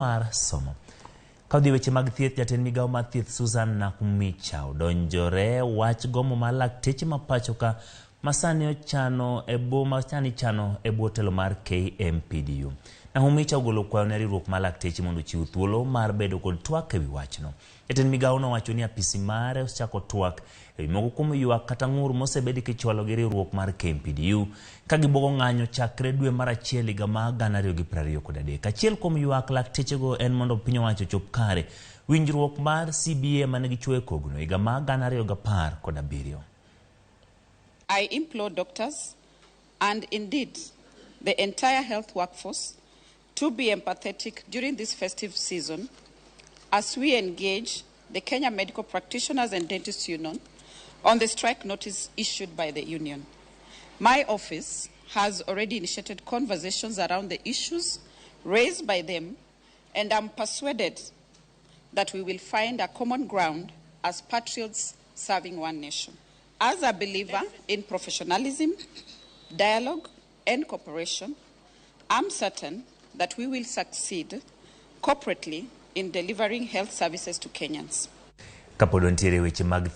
Mar somo. Ka odhi weche mag thieth, jatend migawo mar thieth Susan Nakhumicha odonjore wach gomo mar lakteche ma pacho ka masani ochano e bwo masani ichano e bwo telo mar KMPDU. Nakhumicha ogolo kwayo ne riwruok mar lakteche mondo ochiw thuolo mar bedo kod twak ewi wachno. Jatend migawo nowacho ni apisi mare osechako twak ewi moko kuom ywak kata ng'ur mosebedi kichwalo gi riwruok mar KMPDU ka gibuogo ng'anyo chakre dwe mar achiel higa mar 2023. Achiel kuom ywak laktechego en mondo piny owacho ochop kare winjruok mar CBA mane gichwoyo e kogno higa mar 2017. I implore doctors and indeed the entire health workforce to be empathetic during this festive season as we engage the Kenya Medical Practitioners and Dentists Union on the strike notice issued by the union. My office has already initiated conversations around the issues raised by them, and I'm persuaded that we will find a common ground as patriots serving one nation. As a believer in professionalism, dialogue, and cooperation, I'm certain that we will succeed corporately in delivering health services to Kenyans. Kapod wantiere weche mag